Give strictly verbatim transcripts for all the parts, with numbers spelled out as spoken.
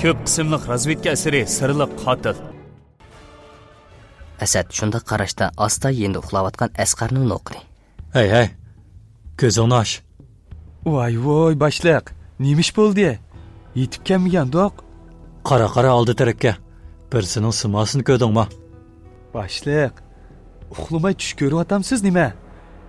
كۆپ قىسىملىق رازۋېدكا ئەسىرى، سىرلىق قاتىل. ئەسەت شۇنداق قاراشتا ئاستا يېنىدا ئۇخلاۋاتقان ئەسقەرنى نوقۇدى. ھەي، ھەي، كۆزۈڭنى ئاچ. ۋاي، ۋاي، باشلىق، نېمە ئىش بولدى؟ يېتىپ كەلمىگەندۇق؟ قارا، قارا، ئالدى تەرەپكە. بىرسىنىڭ سىماسىنى كۆردۈڭمۇ؟ باشلىق، ئۇخلىماي چۈش كۆرۈۋاتامسىز نېمە؟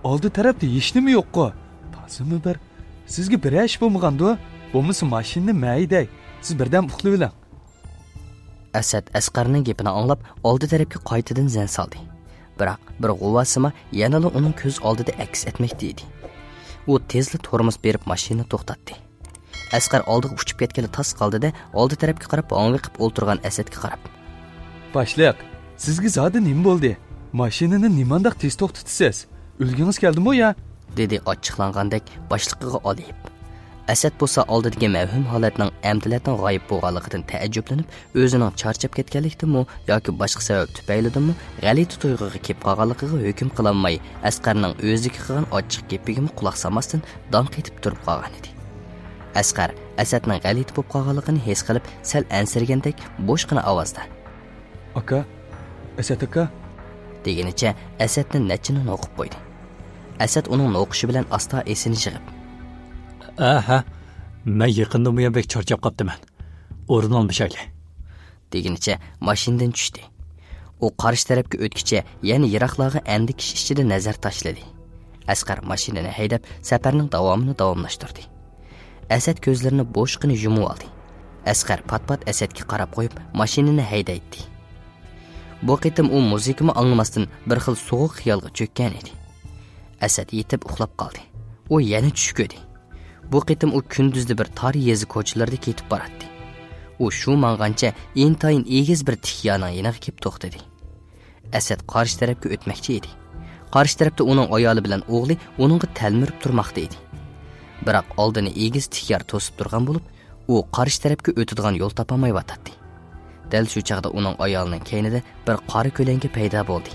ئالدى تەرەپتە ھېچنېمە يوققۇ. تازىمۇ بىر. سىزگە بىرەر ئىش بولمىغاندۇ؟ بولمىسا ماشىنىنى مەن ھەيدەي. سىز بىردەم ئۇخلىۋېلىڭ. ئەسەت ئەسقەرنىڭ گېپىنى ئاڭلاپ، ئالدى تەرەپكە قايتىدىن زەن سالدى. بىراق، بىر غۇۋاسىما يەنىلا ئۇنىڭ كۆز ئالدىدا ئەكس ئەتمەكتە ئىدى. ئۇ تېزلا تورمۇز بېرىپ ماشىنىنى توختاتتى. ئەسقەر ئالدىغا ئۇچۇپ كەتكىلى تاس قالدى-دە، ئالدى تەرەپكە قاراپ ھاڭۋېقىپ ئولتۇرغان ئەسەتكە قاراپ. باشلىق، سىزگە زادى نېمە بولدى؟ ماشىنىنى نېمانداق تېز توختىتىسىز؟ ئۆلگۈڭىز كەلدىمۇ يا؟ دېدى ئاچچىقلانغاندەك باشلىقىغا ئالىيىپ. ئەسەت بولسا ئالدىدىكى مەۋھۇم ھالەتنىڭ ئەمدىلەتىن غايىب بولغانلىقىدىن تەئەججۈپلىنىپ، ئۆزىنىڭ چارچاپ كەتكەنلىكتىنمۇ ياكى باشقا سەۋەب تۈپەيلىدىنمۇ غەلىتە تۇيغۇغا كېلىپ قالغانلىقىغا ھۆكۈم قىلالماي، ئەسقەرنىڭ ئۆزىگە قىلغان ئاچچىق گېپىگىمۇ قۇلاق سالماستىن، داڭ قېتىپ تۇرۇپ قالغانىدى. ئەسقەر ئەسەتنىڭ غەلىتە بولۇپ قالغانلىقىنى ھېس قىلىپ، سەل ئەنسىرىگەندەك بوشقىنا ئاۋازدا، ئاكا، ئەسەت ئاكا، دېگىنىچە ئەسەتنى نەچچىنى نوقۇپ قويدى. ئەسەت ئۇنىڭ نوقۇشى بىلەن ئاستا ئېسىنى يىغىپ، ھە، ھە، مەن يېقىندىن بۇيان بەك چارچاپ قاپتىمەن. ئورۇن ئالمىشايلى، دېگىنىچە ماشىنىدىن چۈشتى. ئۇ قارشى تەرەپكە ئۆتكىچە يەنە يىراقلارغا ئەندىكىش ئىچىدە نەزەر تاشلىدى. ئەسقەر ماشىنىنى ھەيدەپ، سەپەرنىڭ داۋامىنى داۋاملاشتۇردى. ئەسەت كۆزلىرىنى بوشقىنە يۇمۇۋالدى. ئەسقەر پات-پات ئەسەتكە قاراپ قويۇپ، ماشىنىنى ھەيدەيتتى. بۇ قېتىم ئۇ مۇزىكىمۇ ئاڭلىماستىن، بىر خىل سوغۇق خىيالغا چۆككەن ئىدى. ئەسەت يېتىپ ئۇخلاپ قالدى. ئۇ يەنە چۈش كۆردى. بۇ قېتىم ئۇ كۈندۈزدە بىر تار يېزا كوچىلىرىدا كېتىپ باراتتى. ئۇ شۇ ماڭغانچە ئىنتايىن ئېگىز بىر تىك يارنىڭ يېنىغا كېلىپ توختىدى. ئەسەت قارشى تەرەپكە ئۆتمەكچى ئىدى. قارشى تەرەپتە ئۇنىڭ ئايالى بىلەن ئوغلى ئۇنىڭغا تەلمۈرۈپ تۇرماقتا ئىدى. بىراق ئالدىنى ئېگىز تىك يار توسۇپ تۇرغان بولۇپ، ئۇ قارشى تەرەپكە ئۆتىدىغان يول تاپالمايۋاتاتتى. دەل شۇ چاغدا ئۇنىڭ ئايالىنىڭ كەينىدە بىر قارا كۆلەڭگە پەيدا بولدى.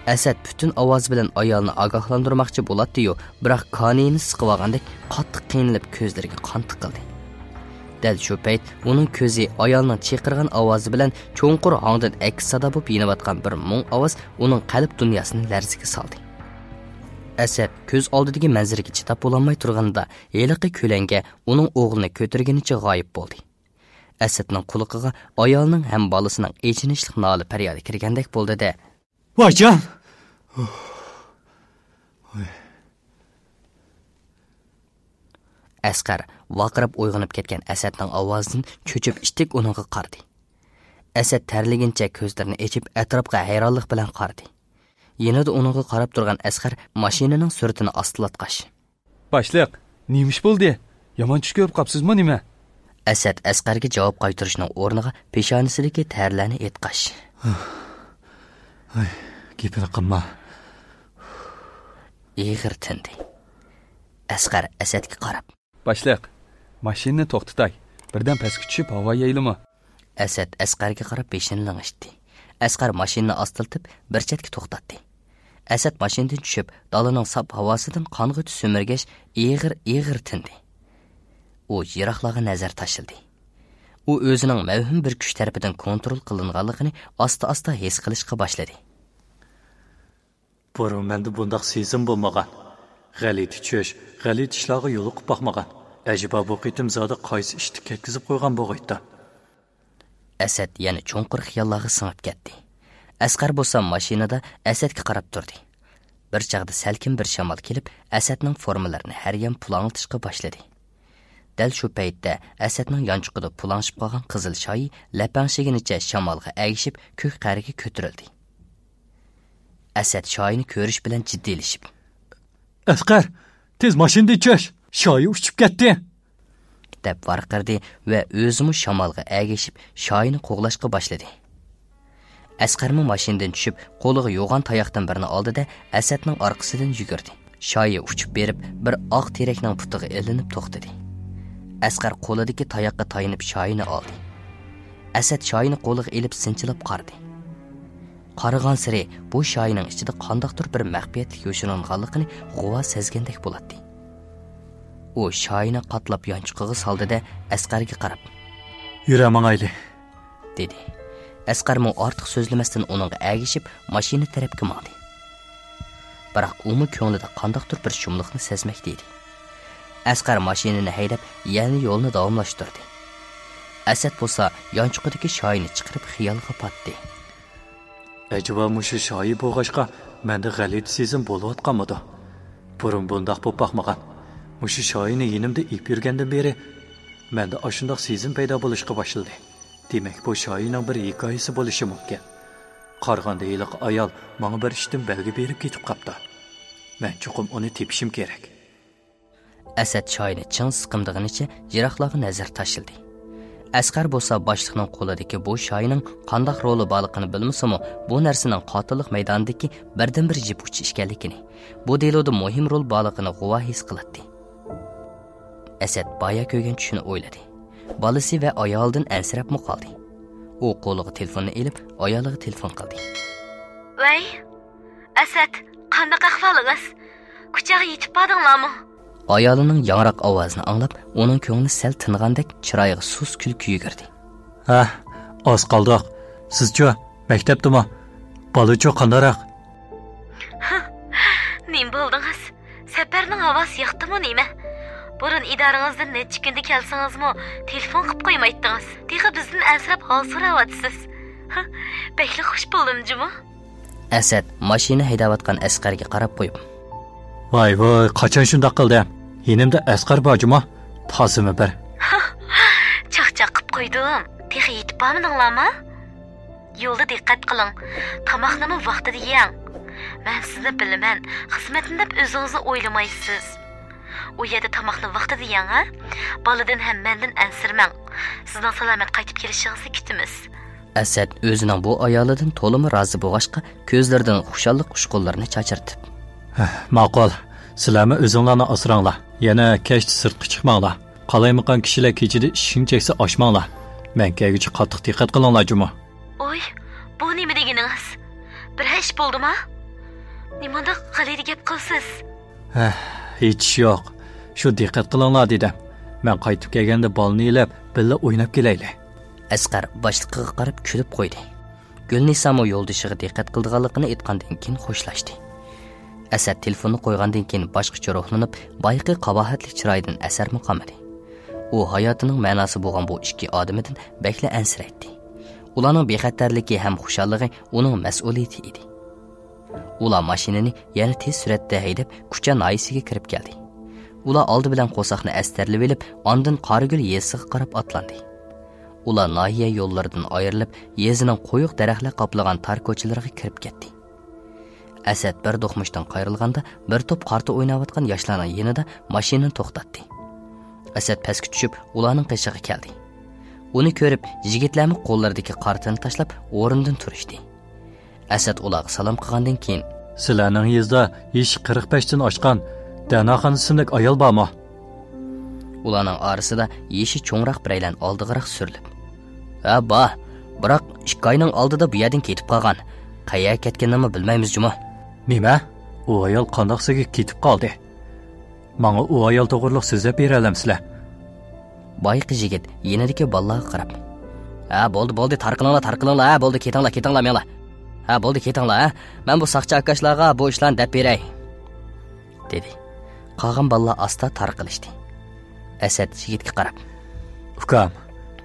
ئەسەت پۈتۈن ئاۋازى بىلەن ئايالىنى ئاگاھلاندۇرماقچى بولاتتى-يۇ، بىراق كانىيىنى سىقىۋالغاندەك قاتتىق قىينىلىپ كۆزلىرىگە قان تىقىلدى. دەل شۇ پەيت ئۇنىڭ كۆزى ئايالنىڭ چىقىرغان ئاۋازى بىلەن چوڭقۇر ھاڭدىن ئەكس سادا بولۇپ يېنىۋاتقان بىر مۇڭ ئاۋاز ئۇنىڭ قەلب دۇنياسىنى لەرزىگە سالدى. ئەسەت كۆز ئالدىدىكى مەنزىرىگە چىداپ بولالماي تۇرغىنىدا، ھېلىقى كۆلەڭگە ئۇنىڭ ئوغلىنى كۆتۈرگىنىچە غايىب بولدى. ئەسەتنىڭ قۇلىقىغا ئايالىنىڭ ھەم بالىسىنىڭ ئېچىنىشلىق نالە-پەريادى كىرگەندەك بولدى-دە، ۋايجان! ئەسقەر ۋارقىراپ ئويغىنىپ كەتكەن ئەسەتنىڭ ئاۋازىدىن چۆچۈپ ئىتتىك ئۇنىڭغا قارىدى. ئەسەت تەرلىگىنىچە كۆزلىرىنى ئېچىپ ئەتراپقا ھەيرانلىق بىلەن قارىدى. يېنىدا ئۇنىڭغا قاراپ تۇرغان ئەسقەر ماشىنىنىڭ سۈرئىتىنى ئاستىلاتقاچ، باشلىق، نېمە ئىش بولدى؟ يامان چۈش كۆرۈپ قاپسىزمۇ نېمە؟ ئەسەت ئەسقەرگە جاۋاب قايتۇرۇشنىڭ ئورنىغا پېشانىسىدىكى تەرلەرنى ئېيتقاچ، ھاي، گېپىنى قىلما. ئېغىر تىندى. ئەسقەر ئەسەتكە قاراپ، باشلىق، ماشىنىنى توختىتاي. بىردەم پەسكە چۈشۈپ ھاۋا يەيلىمۇ؟ ئەسەت ئەسقەرگە قاراپ بېشىنى لىڭشىتتى. ئەسقەر ماشىنىنى ئاستىلىتىپ بىر چەتكە توختاتتى. ئەسەت ماشىنىدىن چۈشۈپ، دالىنىڭ ساپ ھاۋاسىدىن قانغۇچە سۈمۈرگەچ، ئېغىر-ئېغىر تىندى. ئۇ يىراقلارغا نەزەر تاشلىدى. ئۇ ئۆزىنىڭ مەۋھۇم بىر كۈچ تەرىپىدىن كونترول قىلىنغانلىقىنى ئاستا-ئاستا ھېس قىلىشقا باشلىدى. بۇرۇن مەندە بۇنداق سېزىم بولمىغان. غەلىتە چۈش، غەلىتە ئىشلارغا يولۇقۇپ باقمىغان. ئەجەبا بۇ قېتىم زادى قايسى ئىشتا كەتكۈزۈپ قويغان بولغايتتىم؟ ئەسەت يەنە چوڭقۇر خىياللارغا سىڭىپ كەتتى. ئەسقەر بولسا ماشىنىدا ئەسەتكە قاراپ تۇردى. بىر چاغدا سەلكىن بىر شامال كېلىپ، ئەسەتنىڭ فورمىلىرىنى ھەر يان پۇلاڭلىتىشقا باشلىدى. دەل شۇ پەيتتە ئەسەتنىڭ يانچۇقىدا پۇلاڭشىپ قالغان قىزىل شايى لەپەڭشىگىنىچە شامالغا ئەگىشىپ، كۆك قەرگە كۆتۈرۈلدى. ئەسەت شايىنى كۆرۈش بىلەن جىددىيلىشىپ، ئەسقەر، تېز ماشىنىدىن چۈش! شايى ئۇچۇپ كەتتى! دەپ ۋارقىرىدى ۋە ئۆزىمۇ شامالغا ئەگىشىپ، شايىنى قوغلاشقا باشلىدى. ئەسقەرمۇ ماشىنىدىن چۈشۈپ، قولىغا يوغان تاياقتىن بىرنى ئالدى-دە، ئەسەتنىڭ ئارقىسىدىن يۈگۈردى. شايى ئۇچۇپ بېرىپ، بىر ئاغ تېرەكنىڭ پۇتىغا ئىلىنىپ توختىدى. ئەسقەر قولىدىكى تاياققا تايىنىپ شايىنى ئالدى. ئەسەت شايىنى قولىغا ئېلىپ سىنچىلاپ قارىدى. قارىغانسېرى بۇ شايىنىڭ ئىچىدە قانداقتۇر بىر مەخپىيەتلىك يوشۇرۇنغانلىقىنى غۇۋا سەزگەندەك بولاتتى. ئۇ شايىنى قاتلاپ يانچۇقىغا سالدى-دە، ئەسقەرگە قاراپ، يۈرە ماڭايلى، دېدى. ئەسقەرمۇ ئارتۇق سۆزلىمەستىن ئۇنىڭغا ئەگىشىپ ماشىنا تەرەپكە ماڭدى. بىراق ئۇمۇ كۆڭلىدە قانداقتۇر بىر شۇملۇقنى سەزمەكتە ئىدى. ئەسقەر ماشىنىنى ھەيدەپ يەنە يولنى داۋاملاشتۇردى. ئەسەت بولسا يانچۇقىدىكى شايىنى چىقىرىپ خىيالغا پاتتى. ئەجەبا مۇشۇ شايى بولغاچقا مەندە غەلىتە سېزىم بولۇۋاتقانمىدۇ؟ بۇرۇن بۇنداق بولۇپ باقمىغان. مۇشۇ شايىنى يېنىمدا ئېلىپ يۈرگەندىن بېرى مەندە ئاشۇنداق سېزىم پەيدا بولۇشقا باشلىدى. دېمەك، بۇ شايىنىڭ بىر ھېكايىسى بولۇشى مۇمكىن. قارىغاندا ھېلىقى ئايال ماڭا بىر ئىشتىن بەلگە بېرىپ كېتىپ قاپتۇ. مەن چوقۇم ئۇنى تېپىشىم كېرەك. ئەسەت شايىنى چىڭ سىقىمدىغىنىچە يىراقلارغا نەزەر تاشلىدى. ئەسقەر بولسا باشلىقنىڭ قولىدىكى بۇ شايىنىڭ قانداق رولى بارلىقىنى بىلمىسىمۇ، بۇ نەرسىنىڭ قاتىللىق مەيدانىدىكى بىردىنبىر يىپ ئۇچى ئىكەنلىكىنى، بۇ دېلودا مۇھىم رول بارلىقىنى غۇۋا ھېس قىلاتتى. ئەسەت بايا كۆرگەن چۈشىنى ئويلىدى. بالىسى ۋە ئايالىدىن ئەنسىرەپمۇ قالدى. ئۇ قولىغا تېلېفوننى ئېلىپ، ئايالىغا تېلېفون قىلدى. ۋەي، ئەسەت، قانداق ئەھۋالىڭىز؟ كۇچاغا يېتىپ باردىڭلارمۇ؟ ئايالىنىڭ ياڭراق ئاۋازىنى ئاڭلاپ، ئۇنىڭ كۆڭلى سەل تىنغاندەك، چىرايىغا سۇس كۈلكە يۈگۈردى. ھە، ئاز قالدۇق. سىزچۇ، مەكتەپتىمۇ؟ بالىچۇ قانداقراق؟ نېمە بولدىڭىز؟ سەپەرنىڭ ھاۋاسى ياقتىمۇ نېمە؟ بۇرۇن ئىدارىڭىزدىن نەچچە كۈندە كەلسىڭىزمۇ، تېلېفون قىلىپ قويمايتتىڭىز. تېخى بىزدىن ئەنسىرەپ ھال سوراۋاتىسىز. بەكلا خۇش بولدۇم جۇمۇ. ئەسەت ماشىنا ھەيدەۋاتقان ئەسقەرگە قاراپ قويۇپ. ۋاي ۋاي، قاچان شۇنداق قىلدىم؟ يېنىمدا ئەسقەر بار جۇمۇ. تازىمۇ بىر. چاقچاق قىپ قويدۇم. تېخى يېتىپ بارمىدىڭلارمۇ؟ يولدا دىققەت قىلىڭ. تاماقنىمۇ ۋاقتىدا يەڭ. مەن سىزنى بىلىمەن. خىزمەتنى دەپ ئۆزىڭىزنى ئويلىمايسىز. ئۇ يەردە تاماقنى ۋاقتىدا يەڭ، ھە؟ بالىدىن ھەم مەندىن ئەنسىرىمەڭ. سىزنىڭ سالامەت قايتىپ كېلىشىڭىزنى كۈتىمىز. ئەسەت ئۆزىنىڭ بۇ ئايالىدىن تولىمۇ رازى بولغاچقا، كۆزلىرىدىن خۇشاللىق ئۇچقۇنلىرىنى چاچرىتىپ. ھە، ماقۇل. سىلەرمۇ ئۆزۈڭلارنى ئاسراڭلار. يەنە كەچتە سىرتقا چىقماڭلار. قالايمىقان كىشىلەر كېچىدە ئىشىكنى چەكسە ئاچماڭلار. مەن كەلگۈچە قاتتىق دىققەت قىلىڭلار جۇمۇ. ئوي، بۇ نېمە دېگىنىڭىز؟ بىرەر ئىش بولدىما؟ نېمانداق غەلىتە گەپ قىلىسىز؟ ھە، ھېچ ئىش يوق. شۇ دىققەت قىلىڭلار دېدىم. مەن قايتىپ كەلگەندە بالىنى ئېلىپ، بىللە ئويناپ كېلەيلى. ئەسقەر باشلىقىغا قاراپ كۈلۈپ قويدى. گۈلنىسامۇ يولدىشىغا دىققەت قىلىدىغانلىقىنى ئېيتقاندىن كېيىن خوشلاشتى. ئەسەت تېلېفوننى قويغاندىن كېيىن باشقىچە روھلىنىپ، بايىقى قاباھەتلىك چىرايىدىن ئەسەرمۇ قالمىدى. ئۇ ھاياتىنىڭ مەناسى بولغان بۇ ئىككى ئادىمىدىن بەكلا ئەنسىرەيتتى. ئۇلارنىڭ بىخەتەرلىكى ھەم خۇشاللىقى ئۇنىڭ مەسئۇلىيىتى ئىدى. ئۇلار ماشىنىنى يەنە تېز سۈرئەتتە ھەيدەپ، كۇچا ناھىيەسىگە كىرىپ كەلدى. ئۇلار ئالدى بىلەن قورساقنى ئەستەرلىۋېلىپ، ئاندىن قارىگۈل يېزىسىغا قاراپ ئاتلاندى. ئۇلار ناھىيە يوللىرىدىن ئايرىلىپ، يېزىنىڭ قويۇق دەرەخلەر قاپلىغان تار كوچىلىرىغا كىرىپ كەتتى. ئەسەت بىر دوقمۇشتىن قايرىلغاندا، بىر توپ قارتا ئويناۋاتقان ياشلارنىڭ يېنىدا ماشىنىنى توختاتتى. ئەسەت پەسكە چۈشۈپ، ئۇلارنىڭ قېشىغا كەلدى. ئۇنى كۆرۈپ، يىگىتلەرمۇ قوللىرىدىكى قارتىنى تاشلاپ، ئورنىدىن تۇرۇشتى. ئەسەت ئۇلارغا سالام قىلغاندىن كېيىن، سىلەرنىڭ يېزىدا يېشى قىرىق بەشتىن ئاشقان دەناخان ئىسىملىك ئايال بارمۇ؟ ئۇلارنىڭ ئارىسىدا يېشى چوڭراق بىرەيلەن ئالدىغىراق سۈرۈلۈپ، ھە، بار. بىراق ئىككى ئاينىڭ ئالدىدا بۇ يەردىن كېتىپ قالغان. قەيەرگە كەتكىنىنىمۇ بىلمەيمىز جۇمۇ. نېمە؟ ئۇ ئايال قانداقسىگە كېتىپ قالدى؟ ماڭا ئۇ ئايال توغرىلىق سۆزلەپ بېرەلەمسىلەر؟ بايىقى يىگىت يېنىدىكى بالىلارغا قاراپ، ھە، بولدى، بولدى، تارقىلىڭلار، تارقىلىڭلار، ھە، بولدى، كېتىڭلار، كېتىڭلار، مېڭىڭلار. ھە، بولدى، كېتىڭلار، ھە. مەن بۇ ساقچى ئاكاشلارغا بۇ ئىشلارنى دەپ بېرەي، دېدى. قالغان بالىلار ئاستا تارقىلىشتى. ئەسەت يىگىتكە قاراپ، ئۇكام،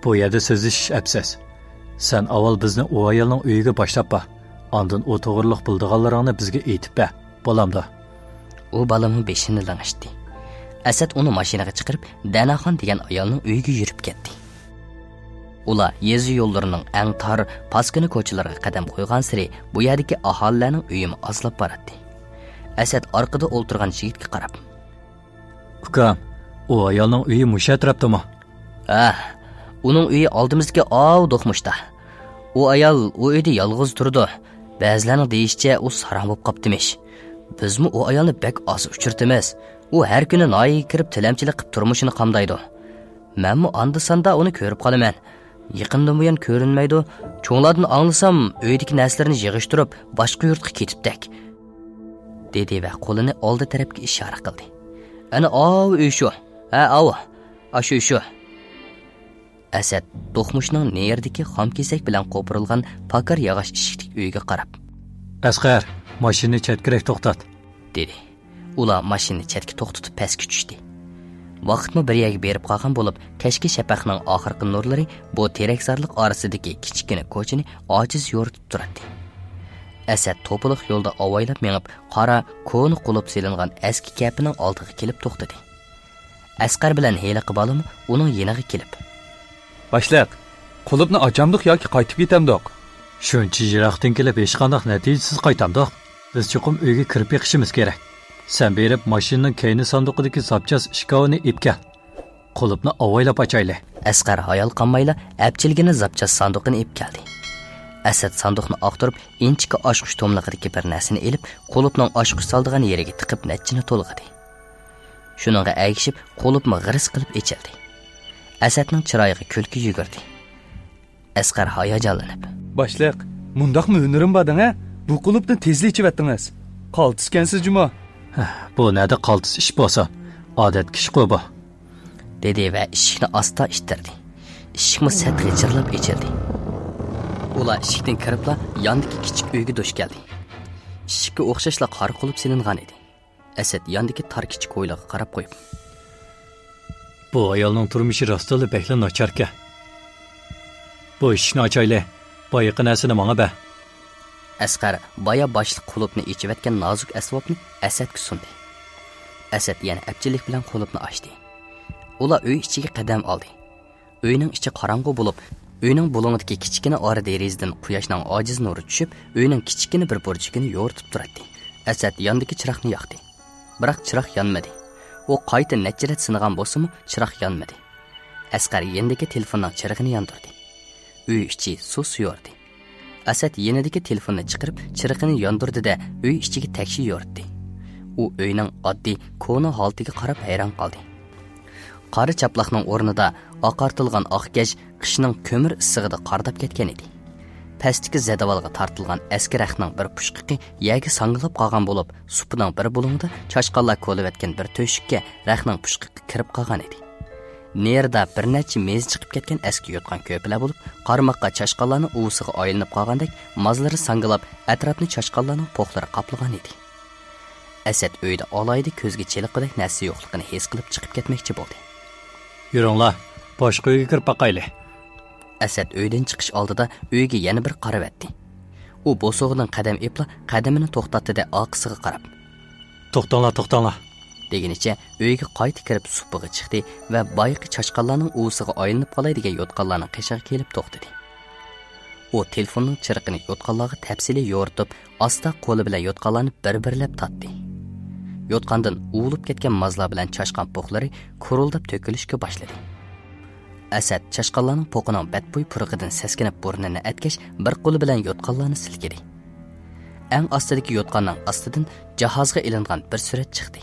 بۇ يەردە سۆزلىشىش ئەپسىز. سەن ئاۋۋال بىزنى ئۇ ئايالنىڭ ئۆيىگە باشلاپ بار. ئاندىن ئۇ توغرىلىق بىلىدىغانلىرىڭنى بىزگە ئېيتىپ بەر. بولامدۇ؟ ئۇ بالىمۇ بېشىنى لىڭشىتتى. ئەسەت ئۇنى ماشىنىغا چىقىرىپ، دەناخان دېگەن ئايالنىڭ ئۆيىگە يۈرۈپ كەتتى. ئۇلار يېزا يوللىرىنىڭ ئەڭ تار، پاسكىنا كوچىلىرىغا قەدەم قويغانسېرى، بۇ يەردىكى ئاھالىلەرنىڭ ئۆيىمۇ ئازلاپ باراتتى. ئەسەت ئارقىدا ئولتۇرغان يىگىتكە قاراپ، ئۇكام، ئۇ ئايالنىڭ ئۆيى مۇشۇ ئەتراپتىمۇ؟ ھە، ئۇنىڭ ئۆيى ئالدىمىزدىكى ئاۋۇ دوقمۇشتا. ئۇ ئايال ئۇ ئۆيدە يالغۇز تۇرىدۇ. بەزىلەرنىڭ دېيىشىچە، ئۇ ساراڭ بولۇپ قاپتىمىش. بىزمۇ ئۇ ئايالنى بەك ئاز ئۇچرىتىمىز. ئۇ ھەر كۈنى ناھىيەگە كىرىپ تىلەمچىلىك قىپ تۇرمۇشىنى قامدايدۇ. مەنمۇ ئاندا-ساندا ئۇنى كۆرۈپ قالىمەن. يېقىندىن بۇيان كۆرۈنمەيدۇ. چوڭلاردىن ئاڭلىسام، ئۆيدىكى نەرسىلىرىنى يىغىشتۇرۇپ، باشقا يۇرتقا كېتىپتەك، دېدى ۋە قولىنى ئالدى تەرەپكە ئىشارە قىلدى. ئەنە ئاۋۇ ئۆي شۇ. ھە، ئاۋۇ. ئاشۇ ئۆي شۇ. ئەسەت دوقمۇشنىڭ نېرىدىكى خام كېسەك بىلەن قوپۇرۇلغان پاكار ياغاچ ئىشىكلىك ئۆيگە قاراپ، ئەسقەر، ماشىنىنى چەتكىرەك توختات، دېدى. ئۇلار ماشىنىنى چەتكە توختىتىپ پەسكە چۈشتى. ۋاقىتمۇ بىر يەرگە بېرىپ قالغان بولۇپ، كەچكى شەپەقنىڭ ئاخىرقى نۇرلىرى بۇ تېرەكزارلىق ئارىسىدىكى كىچىككىنە كوچىنى ئاجىز يورۇتۇپ تۇراتتى. ئەسەت توپىلىق يولدا ئاۋايلاپ مېڭىپ، قارا، كونا قۇلۇپ سېلىنغان ئەسكى كەپىنىڭ ئالدىغا كېلىپ توختىدى. ئەسقەر بىلەن ھېلىقى بالىمۇ ئۇنىڭ يېنىغا كېلىپ، باشلىق، قۇلۇپنى ئاچامدۇق ياكى قايتىپ كېتەمدۇق؟ شۇنچە يىراقتىن كېلىپ ھېچقانداق نەتىجىسىز قايتامدۇق؟ بىز چوقۇم ئۆيگە كىرىپ بېقىشىمىز كېرەك. سەن بېرىپ ماشىنىنىڭ كەينى ساندۇقىدىكى زاپچاس ئىشكاۋىنى ئېلىپ كەل. قۇلۇپنى ئاۋايلاپ ئاچايلى. ئەسقەر ھايال قالمايلا ئەپچىلگىنە زاپچاس ساندۇقىنى ئېلىپ كەلدى. ئەسەت ساندۇقنى ئاختۇرۇپ، ئىنچىكە ئاچقۇچ توملىقىدىكى بىر نەرسىنى ئېلىپ، قۇلۇپنىڭ ئاچقۇچ سالىدىغان يېرىگە تىقىپ نەچچىنى تولغىدى. شۇنىڭغا ئەگىشىپ، قۇلۇپمۇ غىرىس قىلىپ ئېچىلدى. ئەسەتنىڭ چىرايىغا كۈلكە يۈگۈردى. ئەسقەر ھاياجانلىنىپ، باشلىق، مۇنداقمۇ ھۈنىرىم بار دەڭە؟ بۇ قۇلۇپنى تېزلا ئېچىۋەتتىڭىز. قالتىسكەنسىز جۇمۇ. ھە، بۇ نەدە قالتىس ئىش بولسا؟ ئادەتتىكى ئىشقۇ بۇ، دېدى ۋە ئىشىكنى ئاستا ئىتتىردى. ئىشىكمۇ سەت غىچىرلاپ ئېچىلدى. ئۇلار ئىشىكتىن كىرىپلا ياندىكى كىچىك ئۆيگە دۇچ كەلدى. ئىشىككە ئوخشاشلا قارا قۇلۇپ سېلىنغان ئىدى. ئەسەت ياندىكى تار كىچىك ھويلىغا قاراپ قويۇپ، بۇ ئايالنىڭ تۇرمۇشى راستتىنلا بەكلا ناچاركەن. بۇ ئىشىكنى ئاچايلى، بايىقى نەرسىنى ماڭا بەر. ئەسقەر بايا باشلىق قۇلۇپنى ئېچىۋەتكەن نازۇك ئەسۋابنى ئەسەتكە سۇندى. ئەسەت يەنە ئەپچىللىك بىلەن قۇلۇپنى ئاچتى. ئۇلار ئۆي ئىچىگە قەدەم ئالدى. ئۆينىڭ ئىچى قاراڭغۇ بولۇپ، ئۆينىڭ بۇلۇڭىدىكى كىچىككىنە ئارا دېرىزىدىن قۇياشنىڭ ئاجىز نۇرى چۈشۈپ، ئۆينىڭ كىچىككىنە بىر بۇرجىكىنى يورۇتۇپ تۇراتتى. ئەسەت ياندىكى چىراغنى ياقتى. بىراق چىراغ يانمىدى. ئۇ قايتا نەچچە رەت سىنىغان بولسىمۇ، چىراغ يانمىدى. ئەسقەر يېنىدىكى تېلېفوننىڭ چىرىغىنى ياندۇردى. ئۆي ئىچى سۇس يورۇدى. ئەسەت يېنىدىكى تېلېفوننى چىقىرىپ، چىرىغىنى ياندۇردى-دە، ئۆي ئىچىگە تەكشى يورۇتتى. ئۇ ئۆينىڭ ئاددىي، كونا ھالىتىگە قاراپ ھەيران قالدى. قارا چاپلاقنىڭ ئورنىدا ئاقارتىلغان ئاق كەش قىشنىڭ كۆمۈر ئىسسىقىدا قارىداپ كەتكەن ئىدى. پەستىكى زەدىۋالغا تارتىلغان ئەسكى رەختنىڭ بىر پۇچقىقى يەرگە ساڭگىلاپ قالغان بولۇپ، سۇپىنىڭ بىر بۇلۇڭىدا چاشقانلار كولىۋەتكەن بىر تۆشۈككە رەختنىڭ پۇچقىقى كىرىپ قالغان ئىدى. نېرىدا بىر نەچچە مېزى چىقىپ كەتكەن ئەسكى يوتقان-كۆرپىلەر بولۇپ، قارىماققا چاشقانلارنىڭ ئۇۋىسىغا ئايلىنىپ قالغاندەك مازلىرى ساڭگىلاپ، ئەتراپنى چاشقانلارنىڭ پوقلىرى قاپلىغان ئىدى. ئەسەت ئۆيدە ئالاھىدە كۆزگە چېلىققۇدەك نەرسە يوقلۇقىنى ھېس قىلىپ چىقىپ كەتمەكچى بولدى. يۈرۈڭلار، باشقا ئۆيگە كىرىپ باقايلى. ئەسەت ئۆيدىن چىقىش ئالدىدا ئۆيگە يەنە بىر قارىۋەتتى. ئۇ بوسۇغىدىن قەدەم ئېلىپلا قەدىمىنى توختاتتى-دە، ئارقىسىغا قاراپ، توختاڭلار، توختاڭلار، دېگىنىچە ئۆيگە قايتا كىرىپ سۇپىغا چىقتى ۋە بايىقى چاشقانلارنىڭ ئۇۋىسىغا ئايلىنىپ قالاي دېگەن يوتقانلارنىڭ قېشىغا كېلىپ توختىدى. ئۇ تېلېفوننىڭ چىرىقىنى يوتقانلارغا تەپسىلىي يورۇتۇپ، ئاستا قولى بىلەن يوتقانلارنى بىر-بىرلەپ تارتتى. يوتقاندىن ئۇۋۇلۇپ كەتكەن مازلار بىلەن چاشقان پوقلىرى كۇرۇلداپ تۆكۈلۈشكە باشلىدى. ئەسەت چاشقانلارنىڭ پوقىنىڭ بەتبۇي پۇرىقىدىن سەسكىنىپ بۇرنىنى ئەتكەچ، بىر قولى بىلەن يوتقانلارنى سىلكىدى. ئەڭ ئاستىدىكى يوتقاننىڭ ئاستىدىن جاھازغا ئېلىنغان بىر سۈرەت چىقتى.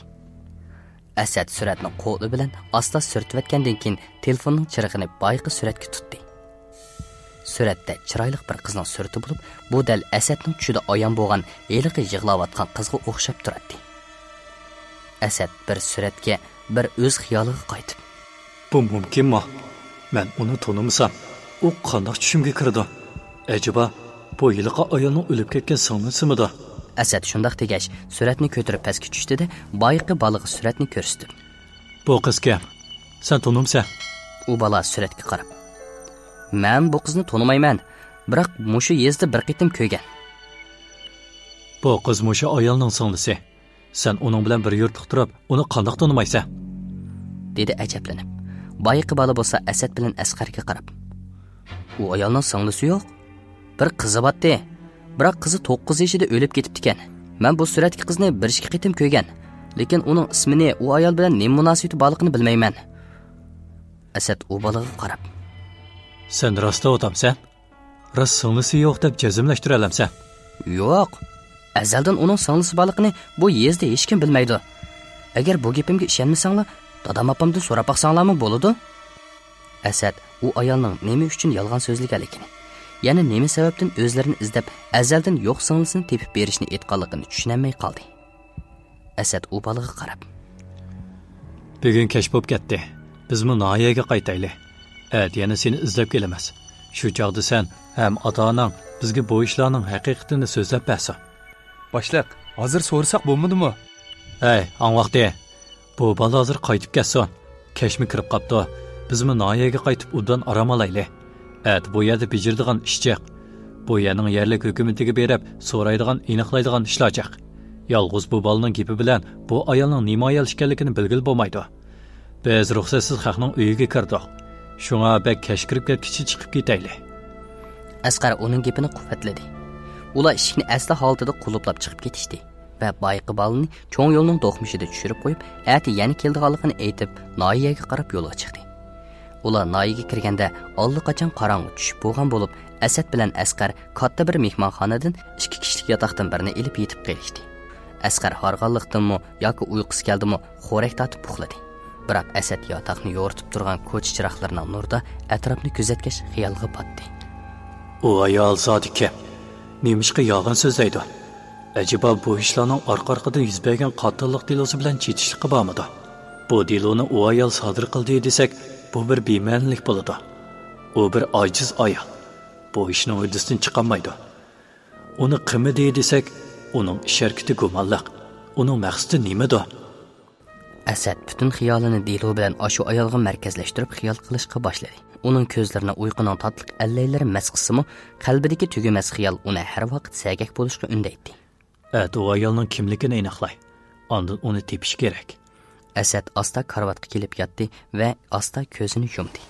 ئەسەت سۈرەتنى قولى بىلەن ئاستا سۈرتۈۋەتكەندىن كېيىن، تېلېفوننىڭ چىرىغىنى بايىقى سۈرەتكە تۇتتى. سۈرەتتە چىرايلىق بىر قىزنىڭ سۈرىتى بولۇپ، بۇ دەل ئەسەتنىڭ چۈشىدە ئايان بولغان ھېلىقى يىغلاۋاتقان قىزغا ئوخشاپ تۇراتتى. ئەسەت بىر سۈرەتكە، بىر ئۆز خىيالىغا قايتىپ، بۇ مۇمكىنمۇ؟ مەن ئۇنى تونۇمىسام، ئۇ قانداق چۈشۈمگە كىرىدۇ؟ ئەجەبا، بۇ ھېلىقى ئايالنىڭ ئۆلۈپ كەتكەن سىڭلىسىمىدۇ؟ ئەسەت شۇنداق دېگەچ، سۈرەتنى كۆتۈرۈپ پەسكە چۈشتى-دە، بايىقى بالىغا سۈرەتنى كۆرسىتىپ، بۇ قىز كىم؟ سەن تونۇمسەن؟ ئۇ بالا سۈرەتكە قاراپ، مەن بۇ قىزنى تونۇمايمەن، بىراق مۇشۇ يېزىدا بىر قېتىم كۆرگەن. بۇ قىز مۇشۇ ئايالنىڭ سىڭلىسى. سەن ئۇنىڭ بىلەن بىر يۇرتلۇق تۇرۇپ، ئۇنى قانداق تونۇمايسەن؟ دېدى ئەجەبلىنىپ. بايىقى بالا بولسا ئەسەت بىلەن ئەسقەرگە قاراپ، ئۇ ئايالنىڭ سىڭلىسى يوق، بىر قىزى باتتى. بىراق قىزى توققۇز يېشىدا ئۆلۈپ كېتىپتىكەن. مەن بۇ سۈرەتتىكى قىزنى بىر ئىككى قېتىم كۆرگەن، لېكىن ئۇنىڭ ئىسمىنى، ئۇ ئايال بىلەن نېمە مۇناسىۋىتى بارلىقىنى بىلمەيمەن. ئەسەت ئۇ بالىغا قاراپ، سەن راست دەۋاتامسەن؟ راست سىڭلىسى يوق دەپ جەزملەشتۈرەلەمسەن؟ يوق. ئەزەلدىن ئۇنىڭ سىڭلىسى بارلىقىنى بۇ يېزىدا ھېچكىم بىلمەيدۇ. ئەگەر بۇ گېپىمگە ئىشەنمىسەڭلار، دادام ئاپامدىن سوراپ باقساڭلارمۇ بولىدۇ. ئەسەت ئۇ ئايالنىڭ نېمە ئۈچۈن يالغان سۆزلىگەنلىكىنى، يەنە نېمە سەۋەبتىن ئۆزلىرىنى ئىزدەپ ئەزەلدىن يوق سىڭلىسىنى تېپىپ بېرىشنى ئېيتقانلىقىنى چۈشىنەلمەي قالدى. ئەسەت ئۇ بالىغا قاراپ، بۈگۈن كەچ بولۇپ كەتتى. بىزمۇ ناھىيەگە قايتايلى. ئەتە يەنە سېنى ئىزدەپ كېلىمىز. شۇ چاغدا سەن ھەم ئاتا-ئاناڭ بىزگە بۇ ئىشلارنىڭ ھەقىقىتىنى سۆزلەپ بەرسۇن. باشلىق، ھازىر سورىساق بولمىدىمۇ؟ ھەي، ئاڭ ۋاقتى! بۇ بالا ھازىر قايتىپ كەتسۇن. كەچمۇ كىرىپ قاپتۇ. بىزمۇ ناھىيەگە قايتىپ ئوبدان ئارام ئالايلى. ئەتە بۇ يەردە بېجىرىدىغان ئىش جىق. بۇ يەرنىڭ يەرلىك ھۆكۈمىتىگە بېرىپ سورايدىغان، ئېنىقلايدىغان ئىشلار جىق. يالغۇز بۇ بالىنىڭ گېپى بىلەن بۇ ئايالنىڭ نېمە ئايال ئىكەنلىكىنى بىلگىلى بولمايدۇ. بىز رۇخسەتسىز خەقنىڭ ئۆيىگە كىردۇق. شۇڭا بەك كەچ كىرىپ كەتكۈچە چىقىپ كېتەيلى. ئەسقەر ئۇنىڭ گېپىنى قۇۋۋەتلىدى. ئۇلار ئىشىكنى ئەسلى ھالىتىدە قۇلۇپلاپ چىقىپ كېتىشتى ۋە بايىقى بالىنى چوڭ يولنىڭ دوقمۇشىدا چۈشۈرۈپ قويۇپ، ئەتە يەنە كېلىدىغانلىقىنى ئېيتىپ، ناھىيەگە قاراپ يولغا چىقتى. ئۇلار ناھىيەگە كىرگەندە ئاللىقاچان قاراڭغۇ چۈشۈپ بولغان بولۇپ، ئەسەت بىلەن ئەسقەر كاتتا بىر مېھمانخانىدىن ئىككى كىشىلىك ياتاقتىن بىرنى ئېلىپ يېتىپ قېلىشتى. ئەسقەر ھارغانلىقتىنمۇ ياكى ئۇيقۇسى كەلدىمۇ، خورەك تارتىپ ئۇخلىدى. بىراق ئەسەت ياتاقنى يورۇتۇپ تۇرغان كوچا چىراغلىرىنىڭ نۇرىدا ئەتراپنى كۆزەتكەچ خىيالغا پاتتى. ئۇ ئايال زادى كىم؟ نېمىشقا يالغان سۆزلەيدۇ؟ ئەجەبا بۇ ئىشلارنىڭ ئارقا-ئارقىدىن يۈز بەرگەن قاتىللىق دېلوسى بىلەن چېتىشلىقى بارمىدۇ؟ بۇ دېلونى ئۇ ئايال سادىر قىلدى دېسەك، بۇ بىر بىمەنىلىك بولىدۇ. ئۇ بىر ئاجىز ئايال. بۇ ئىشنىڭ ھۆددىسىدىن چىقالمايدۇ. ئۇنى قىلمىدى دېسەك، ئۇنىڭ ئىش ھەرىكىتى گۇمانلىق. ئۇنىڭ مەقسىتى نېمىدۇ؟ ئەسەت پۈتۈن خىيالىنى دېلو بىلەن ئاشۇ ئايالغا مەركەزلەشتۈرۈپ خىيال قىلىشقا باشلىدى. ئۇنىڭ كۆزلىرىنى ئۇيقۇنىڭ تاتلىق ئەللەيلىرى مەس قىلسىمۇ، قەلبىدىكى تۈگىمەس خىيال ئۇنى ھەر ۋاقىت سەگەك بولۇشقا ئۈندەيتتى. ئەتە ئۇ ئايالنىڭ كىملىكىنى ئېنىقلاي. ئاندىن ئۇنى تېپىش كېرەك. ئەسەت ئاستا كارىۋاتقا كېلىپ ياتتى ۋە ئاستا كۆزىنى يۇمدى.